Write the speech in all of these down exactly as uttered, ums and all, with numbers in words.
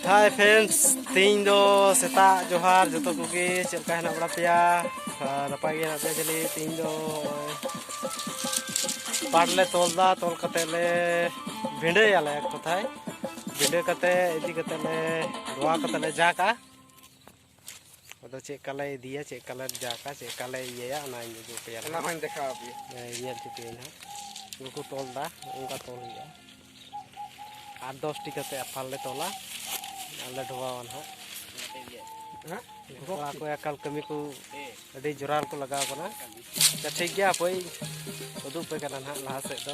Hi friends, ᱛᱮᱦᱮᱧ ᱫᱚ ᱥᱮᱛᱟᱜ ᱡᱚᱦᱟᱨ ᱡᱚᱛᱚ ᱠᱚᱜᱮ᱾ ᱪᱮᱫ ᱞᱮᱠᱟ ᱦᱮᱱᱟᱜ ᱵᱟᱲᱟ ᱯᱮᱭᱟ? ᱟᱨ ᱱᱟᱯᱟᱭ ᱜᱮ ᱦᱮᱱᱟᱜ ᱯᱮᱭᱟ ᱡᱟᱹᱱᱤᱡ᱾ ᱛᱮᱦᱮᱧ ᱫᱚ ᱯᱟᱴ ᱞᱮ ᱛᱚᱞ ᱫᱟ, ᱛᱚᱞ ᱠᱟᱛᱮ ᱞᱮ ᱵᱷᱤᱸᱰᱟᱹᱭᱟᱞᱮ᱾ ᱮᱠ ᱠᱚᱛᱷᱟᱭ ᱵᱷᱤᱸᱰᱟᱹ ᱠᱟᱛᱮ ᱤᱫᱤ ᱠᱟᱛᱮ ᱞᱮ ᱨᱚᱣᱟ ᱠᱟᱛᱮ ᱞᱮ ᱡᱟᱠᱟ᱾ ᱟᱫᱚ ᱪᱮᱫ ᱠᱟ ᱞᱮ ᱤᱫᱤᱭᱟ, ᱪᱮᱫ ᱠᱟ ᱞᱮ ᱡᱟᱠᱟ, ᱪᱮᱫ ᱠᱟ ᱞᱮ ᱤᱭᱟᱹᱭᱟ, ᱚᱱᱟᱧ ᱩᱫᱩᱜ ᱟᱯᱮᱭᱟ ᱚᱱᱟ ᱱᱟᱦᱟᱜ᱾ ᱦᱚᱸᱧ ᱫᱮᱠᱷᱟᱣ ᱟᱯᱮᱭᱟ᱾ ᱦᱮᱸ, ᱧᱮᱞ ᱦᱚᱪᱚ ᱯᱮᱭᱟᱹᱧ ᱱᱟᱦᱟᱜ᱾ ᱱᱩᱠᱩ ᱛᱚᱞ ᱫᱟ, ᱚᱱᱠᱟ ᱛᱚᱞ ᱦᱩᱭᱩᱜᱼᱟ᱾ ᱟᱴ ᱫᱚᱥ ᱴᱤ ᱠᱟᱛᱮ ᱟᱯᱷᱟᱞ ᱞᱮ ᱛᱚᱞᱟ ᱟᱨ ᱞᱮ ᱰᱷᱚᱣᱟᱣᱟ ᱱᱟᱦᱟᱜ᱾ ᱦᱮᱸ? ᱱᱩᱠᱩ ᱠᱚᱲᱟ ᱠᱚ ᱮᱠᱟᱞ ᱠᱟᱹᱢᱤ ᱠᱚ ᱟᱹᱰᱤ ᱡᱳᱨᱟᱞ ᱠᱚ ᱞᱟᱜᱟᱣ ᱠᱟᱱᱟ᱾ ᱟᱪᱪᱷᱟ, ᱴᱷᱤᱠ ᱜᱮᱭᱟ, ᱦᱟᱯᱳᱭ ᱩᱫᱩᱜ ᱯᱮ ᱠᱟᱱᱟ ᱱᱟᱦᱟᱜ ᱞᱟᱦᱟ ᱥᱮᱫ ᱫᱚ᱾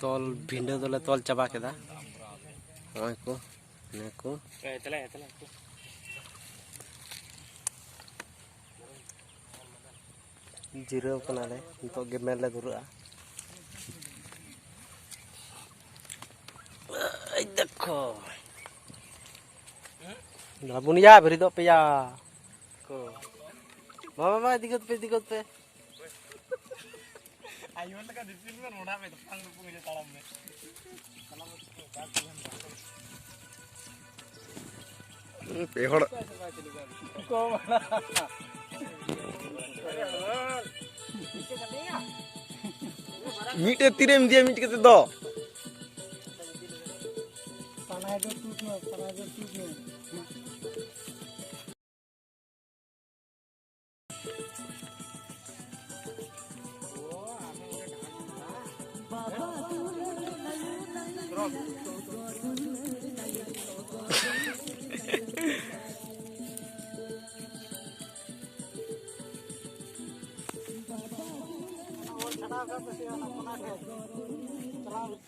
ᱛᱚᱞ ᱵᱷᱤᱸᱰᱟᱹ ᱫᱚᱞᱮ ᱛᱚᱞ ᱪᱟᱵᱟ ᱠᱮᱫᱟ᱾ ᱱᱚᱜᱼᱚᱭ ᱠᱚ, ᱱᱤᱭᱟᱹ ᱠᱚ᱾ ᱡᱤᱨᱟᱹᱣ ᱠᱟᱱᱟᱞᱮ, ᱱᱤᱛᱚᱜ ᱜᱮᱢᱮᱨ ᱞᱮ ᱫᱷᱩᱨᱟᱹᱜᱼᱟ᱾ ᱮᱭ ᱫᱮᱠᱷᱚ, ᱵᱩᱱᱤᱭᱟ ᱵᱮᱨᱮᱫᱚᱜ ᱯᱮᱭᱟ ᱠᱚ᱾ ᱢᱟ, ᱢᱟ, ᱢᱟ, ᱤᱫᱤ ᱜᱚᱫ ᱯᱮ, ᱤᱫᱤ ᱜᱚᱫ ᱯᱮ᱾ ᱟᱭᱳ ᱞᱮᱠᱟ ᱫᱤᱯᱤᱞ ᱢᱮ, ᱨᱚᱲᱟ ᱢᱮ, ᱫᱚᱯᱟᱝ ᱫᱚᱯᱚᱝ ᱤᱭᱟᱹ ᱛᱟᱲᱟᱢ ᱢᱮ᱾ ᱯᱮ ᱦᱚᱲ᱾ ᱢᱤᱫᱴᱮᱡ ᱛᱤᱨᱮᱢ ᱤᱫᱤᱭᱟ, ᱢᱤᱫᱴᱮᱡ ᱠᱟᱛᱮ ᱫᱚ᱾ ᱯᱟᱞᱟᱭ ᱫᱚ ᱛᱩᱫ ᱢᱮ, ᱯᱟᱞᱟᱭ ᱫᱚ ᱛᱩᱫ ᱢᱮ᱾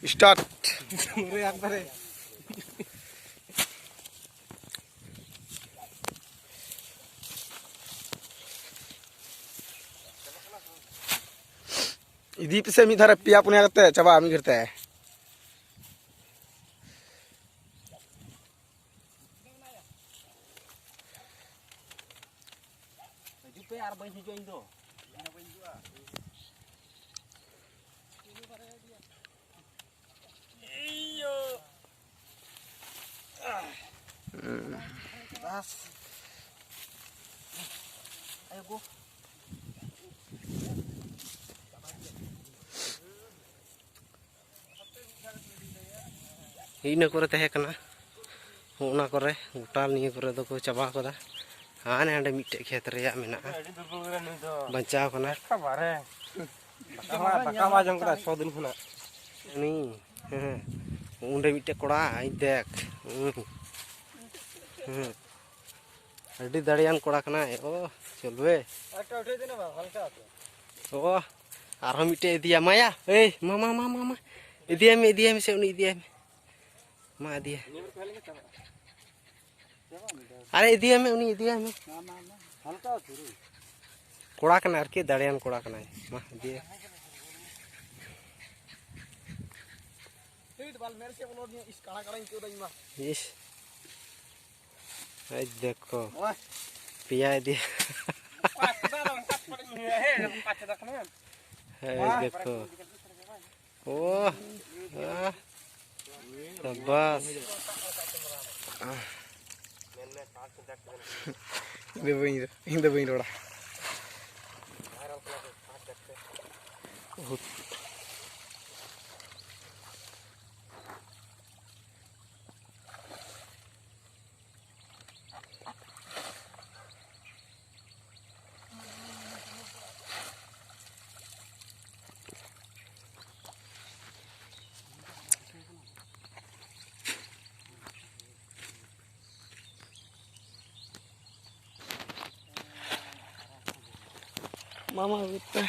Start. ᱤᱫᱤ ᱯᱮᱥᱮ ᱢᱤᱫ ᱫᱷᱟᱨᱮ ᱯᱮᱭᱟ ᱯᱩᱱᱭᱟ ᱠᱟᱛᱮ ᱪᱟᱵᱟᱜᱼᱟ ᱢᱤᱫ ᱜᱷᱟᱹᱲᱤᱡ ᱛᱮ᱾ ᱦᱤᱡᱩᱜ ᱯᱮ, ᱟᱨ ᱵᱟᱹᱧ ᱦᱤᱡᱩᱜᱼᱟ ᱤᱧ ᱫᱚ᱾ ᱤᱧ ᱫᱚ ᱵᱟᱹᱧ ᱦᱤᱡᱩᱜᱼᱟ᱾ ᱤᱭᱳ᱾ ᱵᱟᱥ᱾ ᱟᱭᱳ ᱜᱳ᱾ ᱤᱱᱟᱹ ᱠᱚᱨᱮ ᱛᱟᱦᱮᱸ ᱠᱟᱱᱟ, ᱚᱱᱟ ᱠᱚᱨᱮ ᱜᱚᱴᱟ ᱱᱤᱭᱟᱹ ᱠᱚᱨᱮ ᱫᱚᱠᱚ ᱪᱟᱵᱟ ᱠᱟᱫᱟ᱾ ᱦᱟᱱᱮ ᱦᱟᱸᱰᱮ ᱢᱤᱫᱴᱮᱡ ᱠᱷᱮᱛ ᱨᱮᱭᱟᱜ ᱢᱮᱱᱟᱜᱼᱟ, ᱵᱟᱧᱪᱟᱣ ᱠᱟᱱᱟ᱾ ᱫᱟᱠᱟ ᱵᱟᱭ ᱡᱚᱢ ᱠᱟᱫᱟ ᱪᱷᱚ ᱫᱤᱱ ᱠᱷᱚᱱᱟᱜ᱾ ᱩᱱᱤ, ᱦᱮᱸ, ᱚᱸᱰᱮ ᱢᱤᱫᱴᱮᱡ ᱠᱚᱲᱟ, ᱟᱡ ᱫᱮᱠ, ᱦᱩᱸ, ᱦᱩᱸ, ᱟᱹᱰᱤ ᱫᱟᱲᱮᱭᱟᱱ ᱠᱚᱲᱟ ᱠᱟᱱᱟᱭ᱾ ᱚ, ᱪᱚᱞ ᱵᱮ᱾ ᱚ, ᱟᱨᱦᱚᱸ ᱢᱤᱫᱴᱮᱡ ᱤᱫᱤᱭᱟ, ᱢᱟᱭᱟ, ᱮᱭ, ᱢᱟ, ᱢᱟ, ᱢᱟ, ᱢᱟ, ᱢᱟ, ᱤᱫᱤᱭᱟᱭ ᱢᱮ, ᱤᱫᱤᱭᱟᱭ ᱢᱮᱥᱮ, ᱩᱱᱤ ᱤᱫᱤᱭᱟᱭ ᱢᱮ, ᱢᱟ, ᱤᱫᱤᱭᱟ᱾ ᱟᱨᱮ, ᱤᱫᱤᱭᱟᱭ ᱢᱮ, ᱩᱱᱤ ᱤᱫᱤᱭᱟᱭ ᱢᱮ᱾ ᱠᱚᱲᱟ ᱠᱟᱱᱟᱭ ᱟᱨᱠᱤ, ᱫᱟᱲᱮᱭᱟᱱ ᱠᱚᱲᱟ ᱠᱟᱱᱟᱭ᱾ ᱢᱟ, ᱤᱫᱤᱭᱟᱭ᱾ ᱤᱥ᱾ ᱮᱭ ᱫᱮᱠᱷᱳ᱾ ᱯᱮᱭᱟ ᱤᱫᱤ᱾ ᱮᱭ ᱫᱮᱠᱷᱳ᱾ ᱳ, ᱟᱦ, ᱥᱟᱵᱟᱥ᱾ ᱤᱧ ᱫᱚ ᱵᱟᱹᱧ, ᱤᱧ ᱫᱚ ᱵᱟᱹᱧ ᱨᱚᱲᱟ᱾ ᱢᱟᱢᱟ ᱵᱮᱴᱟ᱾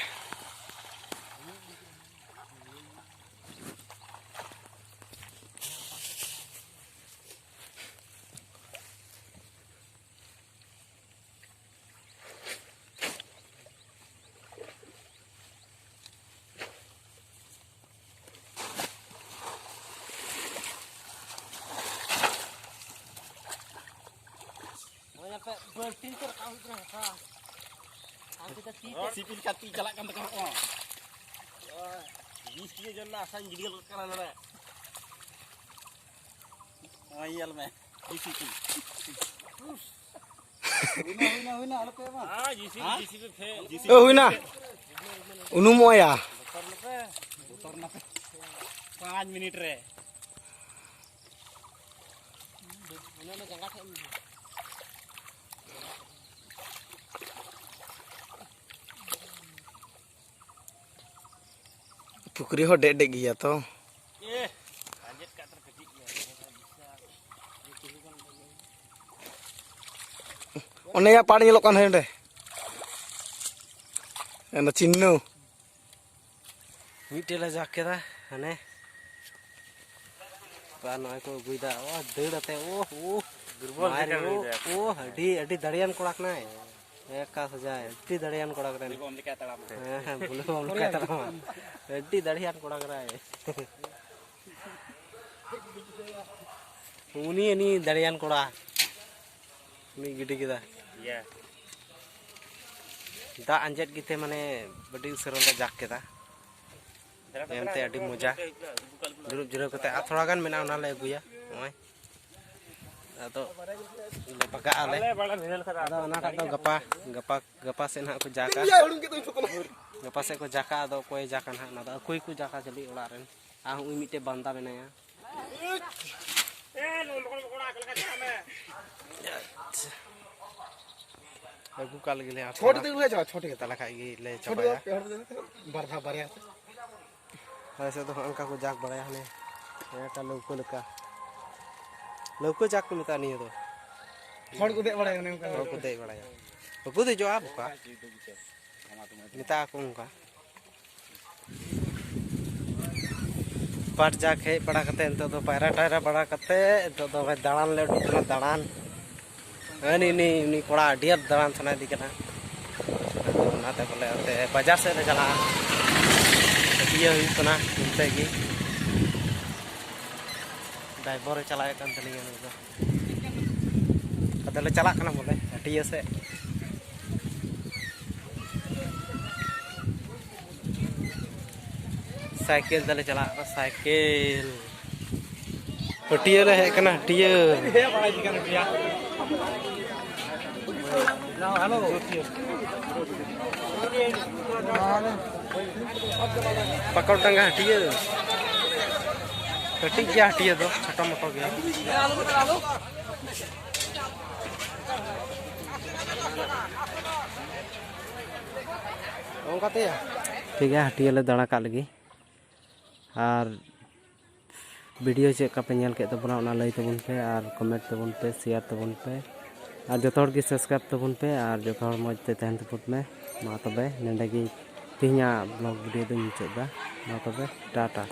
ᱱᱚᱜᱼᱚᱭ ᱧᱮᱞ ᱯᱮ, ᱵᱟᱹᱞᱴᱤᱱ ᱠᱚ ᱨᱟᱠᱟᱵ ᱦᱩᱭᱩᱜ ᱠᱟᱱᱟ ᱦᱟᱥᱟ᱾ ᱟᱨ ᱠᱚ ᱛᱤ ᱛᱮ ᱥᱤᱯᱤᱞ ᱠᱟᱛᱮ ᱪᱟᱞᱟᱜ ᱠᱟᱱ ᱛᱟᱠᱚᱣᱟ ᱠᱚ᱾ ᱵᱤᱥ ᱠᱤᱞᱳ ᱡᱚᱱ ᱨᱮᱱᱟᱜ ᱦᱟᱥᱟᱧ ᱜᱤᱰᱤ ᱜᱚᱫ ᱠᱟᱱᱟ ᱱᱚᱰᱮ᱾ ᱱᱚᱜᱼᱚᱭ ᱧᱮᱞ ᱢᱮ᱾ ᱦᱩᱭᱱᱟ, ᱦᱩᱭᱱᱟ, ᱦᱩᱭᱱᱟ, ᱟᱞᱚᱯᱮ ᱮᱢᱟ᱾ ᱦᱮᱸ, ᱡᱤᱥᱤᱵᱤ, ᱡᱤᱥᱤᱵᱤ ᱯᱷᱮ-, ᱡᱤᱥᱤᱵᱤ ᱳ, ᱦᱩᱭᱱᱟ᱾ ᱩᱱᱩᱢᱚᱜᱼᱟ ᱭᱟ᱾ ᱵᱚᱛᱚᱨ ᱱᱟᱯᱮ, ᱵᱚᱛᱚᱨ ᱱᱟᱯᱮ᱾ ᱯᱟᱸᱪ ᱢᱤᱱᱤᱴ ᱨᱮ᱾ ᱚᱱᱮ ᱚᱱᱟ ᱡᱟᱸᱜᱟ ᱴᱷᱮᱱ᱾ ᱯᱩᱠᱷᱨᱤ ᱦᱚᱸ ᱰᱮᱡ ᱰᱮᱡ ᱜᱮᱭᱟ ᱛᱚ᱾ ᱮ, ᱟᱸᱡᱮᱫ ᱠᱟᱜ ᱛᱟᱨᱟ ᱠᱟᱹᱴᱤᱡ ᱜᱮᱭᱟ᱾ ᱚᱱᱮ ᱭᱟ ᱯᱟᱲ ᱧᱮᱞᱚᱜ ᱠᱟᱱ ᱦᱟᱸᱰᱮ᱾ ᱚᱱᱟ ᱪᱤᱱᱱᱩ᱾ ᱢᱤᱫᱴᱮᱡ ᱞᱮ ᱡᱟᱠ ᱠᱮᱫᱟ, ᱦᱟᱱᱮ᱾ ᱟᱨ ᱱᱚᱜᱼᱚᱭ ᱠᱚ ᱟᱹᱜᱩᱭᱮᱫᱟ, ᱚ, ᱫᱟᱹᱲ ᱟᱛᱮ, ᱳᱦ, ᱳᱦ᱾ ᱫᱩᱨᱵᱚᱞ ᱢᱟᱨᱮ, ᱵᱮᱠᱟᱨ ᱳᱦ, ᱦᱩᱭ ᱫᱟᱭ᱾ ᱳᱦ, ᱟᱹᱰᱤ, ᱟᱹᱰᱤ ᱫᱟᱲᱮᱭᱟᱱ ᱠᱚᱲᱟ ᱠᱟᱱᱟᱭ᱾ ᱮᱠᱟ ᱥᱟᱡᱟᱭ, ᱟᱹᱰᱤ ᱫᱟᱲᱮᱭᱟᱱ ᱠᱚᱲᱟ ᱠᱟᱱᱟᱭ᱾ ᱵᱩᱞᱮ ᱵᱟᱢ ᱞᱮᱠᱟ ᱛᱟᱲᱟᱢ᱾ ᱦᱮᱸ, ᱦᱮᱸ, ᱵᱩᱞᱮ ᱵᱟᱢ ᱞᱮᱠᱟ ᱛᱟᱲᱟᱢᱟ᱾ ᱟᱹᱰᱤ ᱫᱟᱲᱮᱭᱟᱱ ᱠᱚᱲᱟ ᱠᱟᱱᱟᱭ᱾ ᱩᱱᱤ, ᱩᱱᱤ ᱫᱟᱲᱮᱭᱟᱱ ᱠᱚᱲᱟ᱾ ᱩᱱᱤ ᱜᱤᱰᱤ ᱠᱮᱫᱟ᱾ ᱤᱭᱟᱹ᱾ ᱫᱟᱜ ᱟᱸᱡᱮᱫ ᱜᱮᱛᱮ ᱢᱟᱱᱮ ᱟᱹᱰᱤ ᱩᱥᱟᱹᱨᱟ ᱞᱮ ᱡᱟᱠ ᱠᱮᱫᱟ᱾ ᱮᱢᱛᱮ ᱟᱹᱰᱤ ᱢᱚᱡᱟ᱾ ᱫᱩᱲᱩᱵ ᱡᱤᱨᱟᱹᱣ ᱠᱟᱛᱮ ᱟᱨ ᱛᱷᱚᱲᱟ ᱜᱟᱱ ᱢᱮᱱᱟᱜᱼᱟ, ᱚᱱᱟ ᱞᱮ ᱟᱹᱜᱩᱭᱟ᱾ ᱱᱚᱜᱼᱚᱭ᱾ ᱟᱫᱚ ᱞᱮ ᱵᱟᱜᱟᱜ ᱟᱞᱮ᱾ ᱟᱫᱚ ᱚᱱᱟᱴᱟᱜ ᱫᱚ ᱜᱟᱯᱟ, ᱜᱟᱯᱟ, ᱜᱟᱯᱟ ᱥᱮᱫ ᱱᱟᱦᱟᱜ ᱠᱚ ᱡᱟᱠᱟ᱾ ᱜᱟᱯᱟ ᱥᱮᱫ ᱠᱚ ᱡᱟᱠᱟ, ᱟᱫᱚ ᱚᱠᱚᱭᱮ ᱡᱟᱠᱟ ᱱᱟᱦᱟᱜ, ᱚᱱᱟ ᱫᱚ ᱟᱠᱚ ᱜᱮᱠᱚ ᱡᱟᱠᱟ ᱪᱟᱹᱞᱤ ᱚᱲᱟᱜ ᱨᱮᱱ᱾ ᱟᱨ ᱦᱚᱸᱜᱼᱚᱭ ᱢᱤᱫᱴᱮᱡ ᱵᱟᱱᱫᱟ ᱢᱮᱱᱟᱭᱟ᱾ ᱟᱪᱪᱷᱟ᱾ ᱟᱹᱜᱩ ᱠᱟᱜ ᱞᱟᱹᱜᱤᱫ ᱞᱮ ᱟᱨ ᱪᱷᱚᱴᱤ ᱛᱮᱜᱮ ᱞᱮ ᱪᱟᱵᱟ, ᱪᱷᱚᱴᱤ ᱠᱟᱛᱮ᱾ ᱛᱟᱦᱞᱮ ᱠᱷᱟᱡ ᱜᱮ ᱞᱮ ᱪᱷᱚᱴᱤ ᱪᱟᱵᱟᱭᱟ᱾ ᱫᱚ ᱯᱮ ᱦᱚᱲ ᱛᱮ, ᱵᱟᱨ ᱫᱷᱟᱣ ᱵᱟᱨᱭᱟ ᱠᱟᱛᱮ᱾ ᱟᱞᱮ ᱥᱮᱫ ᱫᱚ ᱦᱚᱸᱜᱼᱚ ᱱᱚᱝᱠᱟ ᱠᱚ ᱡᱟᱠ ᱵᱟᱲᱟᱭᱟ, ᱦᱟᱱᱮ ᱦᱮᱸ, ᱚᱠᱟ ᱞᱟᱹᱣᱠᱟᱹ ᱞᱮᱠᱟ᱾ ᱞᱟᱹᱣᱠᱟᱹ ᱡᱟᱠ ᱠᱚ ᱢᱮᱛᱟᱜᱼᱟ ᱱᱤᱭᱟᱹ ᱫᱚ᱾ ᱦᱚᱲ ᱠᱚ ᱫᱮᱡ ᱵᱟᱲᱟᱭᱟ ᱚᱱᱮ ᱚᱱᱠᱟ᱾ ᱦᱚᱲ ᱠᱚ ᱫᱮᱡ ᱵᱟᱲᱟᱭᱟ᱾ ᱵᱟᱠᱚ ᱫᱮᱡᱚᱜᱼᱟ ᱵᱚᱠᱟ᱾ ᱢᱮᱛᱟᱜ ᱟᱠᱚ ᱚᱱᱠᱟ᱾ ᱯᱟᱴ ᱡᱟᱠ ᱦᱮᱡ ᱵᱟᱲᱟ ᱠᱟᱛᱮ, ᱱᱤᱛᱚᱜ ᱫᱚ ᱯᱟᱭᱨᱟ ᱴᱟᱭᱨᱟ ᱵᱟᱲᱟ ᱠᱟᱛᱮ, ᱱᱤᱛᱚᱜ ᱫᱚ ᱫᱟᱬᱟᱱ ᱞᱮ ᱩᱰᱩᱠ ᱠᱟᱱᱟ, ᱫᱟᱬᱟᱱ᱾ ᱦᱮᱸ, ᱱᱤ-, ᱱᱤ-, ᱩᱱᱤ ᱠᱚᱲᱟ ᱟᱹᱰᱤ ᱟᱸᱴ ᱫᱟᱬᱟᱱ ᱥᱟᱱᱟᱭᱮᱫᱮ ᱠᱟᱱᱟ᱾ ᱟᱫᱚ ᱚᱱᱟᱛᱮ ᱵᱚᱞᱮ ᱚᱱᱛᱮ ᱵᱟᱡᱟᱨ ᱥᱮᱫ ᱞᱮ ᱪᱟᱞᱟᱜᱼᱟ᱾ ᱦᱟᱹᱴᱤᱭᱟᱹ ᱦᱩᱭᱩᱜ ᱠᱟᱱᱟ ᱚᱱᱛᱮ ᱜᱮ᱾ ᱰᱟᱭᱵᱚᱨᱮ ᱪᱟᱞᱟᱣᱮᱫ ᱠᱟᱱ ᱛᱟᱹᱞᱤᱧᱟ ᱱᱩᱭ ᱫᱚ᱾ ᱟᱫᱚ ᱞᱮ ᱪᱟᱞᱟᱜ ᱠᱟᱱᱟ ᱵᱚᱞᱮ ᱦᱟᱹᱴᱤᱭᱟᱹ ᱥᱮᱫ᱾ ᱥᱟᱭᱠᱮᱞ ᱛᱮᱞᱮ ᱪᱟᱞᱟᱜ ᱠᱟᱱᱟ, ᱥᱟᱭᱠᱮᱞ᱾ ᱦᱟᱹᱴᱭᱟᱹ ᱞᱮ ᱦᱮᱡ ᱠᱟᱱᱟ, ᱦᱟᱹᱴᱭᱟᱹ᱾ ᱯᱟᱠᱚᱲᱰᱟᱸᱜᱟ ᱦᱟᱹᱴᱭᱟᱹ᱾ ᱠᱟᱹᱴᱤᱡ ᱜᱮᱭᱟ ᱦᱟᱹᱴᱭᱟᱹ ᱫᱚ, ᱪᱷᱳᱴᱳ ᱢᱳᱴᱳ ᱜᱮᱭᱟ᱾ ᱚᱱᱠᱟᱛᱮ ᱴᱷᱤᱠ ᱜᱮᱭᱟ, ᱦᱟᱹᱴᱭᱟᱹ ᱞᱮ ᱫᱟᱬᱟ ᱠᱟᱜ ᱞᱮᱜᱮ᱾ ᱟᱨ ᱵᱷᱤᱰᱤᱭᱳ ᱪᱮᱫ ᱞᱮᱠᱟ ᱯᱮ ᱧᱮᱞ ᱠᱮᱫ ᱛᱟᱵᱚᱱᱟ, ᱚᱱᱟ ᱞᱟᱹᱭ ᱛᱟᱵᱚᱱ ᱯᱮ, ᱟᱨ ᱠᱚᱢᱮᱱᱴ ᱛᱟᱵᱚᱱ ᱯᱮ, ᱥᱮᱭᱟᱨ ᱛᱟᱵᱚᱱ ᱯᱮ, ᱟᱨ ᱡᱚᱛᱚ ᱦᱚᱲ ᱜᱮ ᱥᱟᱵᱥᱠᱨᱟᱭᱤᱵᱽ ᱛᱟᱵᱚᱱ ᱯᱮ, ᱟᱨ ᱡᱚᱛᱚ ᱦᱚᱲ ᱢᱚᱡᱽ ᱛᱮ ᱛᱟᱦᱮᱱ ᱛᱟᱵᱚᱱ ᱢᱮ᱾ ᱢᱟ ᱛᱚᱵᱮ, ᱱᱚᱸᱰᱮ ᱜᱮ ᱛᱮᱦᱮᱧᱟᱜ ᱵᱞᱚᱜ ᱵᱷᱤᱰᱤᱭᱳ ᱫᱚᱧ ᱢᱩᱪᱟᱹᱫ ᱮᱫᱟ᱾ ᱢᱟ ᱛᱚᱵᱮ, ᱴᱟᱴᱟ᱾